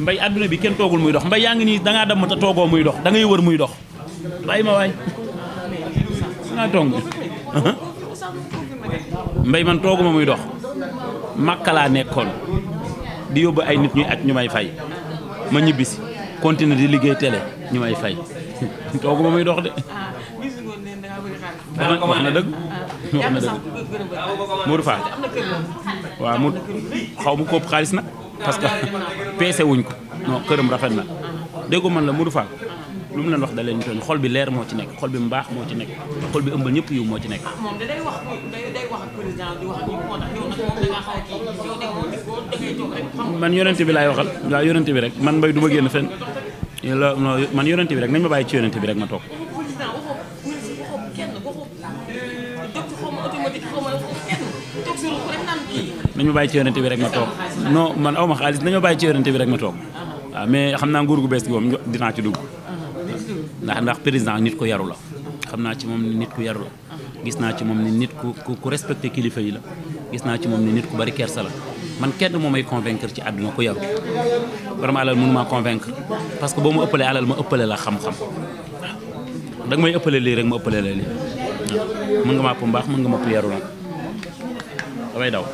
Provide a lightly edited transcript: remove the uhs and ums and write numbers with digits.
mbay àdduna bi kenn toogul muy dox mbay yaa ngi nii da ngaa dem te toogoo muy dox da ngay wër muy dox bàyyi ma waay nga toog mbay man tooguma muy dox Makka laa nekkoon di yóbbu ay nit ñuy aj ñu may fay ma ñibbisi continuer di liggéey télé ñu may fay tooguma muy dox de wax na dëgg wax na dëgg Modou Fall waaw mu xaw mu kóob xaalis nag parce que peese wuñ ko non këram rafet na déggu man la Modou Fall lu mu leen wax da leen toon xol bi leer moo ci nekk xol bi mbaax moo ci nekk xol bi ëmbal ñëpp yiw moo ci nekk. moom day wax ak président di wax ak ñi moo tax yow nag moom da ngaa xaw a kii yow de moom da ngay toog rek xam man yonent bi laay waxal waaw yonent bi rek man mbay du ma génn fenn man yonent bi rek nañ ma bàyyi ci yonent bi rek ma toog. président waxoo kenn waxoo jóg ci xaw ma automatique xaw ma kenn jóg si ko rek naan kii. nañ ma bàyyi ci yonent bi rek ma toog non man aw ma xaalis nañ ma bàyyi ci yonent bi rek ma toog waaw mais xam naa nguur gu bees gi moom dinaa ci dugg ndax président nit ku yaru la xam naa ci moom ni nit ku yaru la gis naa ci moom ni nit ku respecté kilifa yi la gis naa ci moom ni nit ku bari kersa la man kenn moo may convaincre ci àdduna ku yaru vraiment alal mënu maa convaincre parce que boo ma ëppalee alal ma ëppale la xam-xam da nga may ëppale lii rek ma ëppale la lii mën nga ma ëpp mbaax mën nga ma ëpp yaru nag damay daw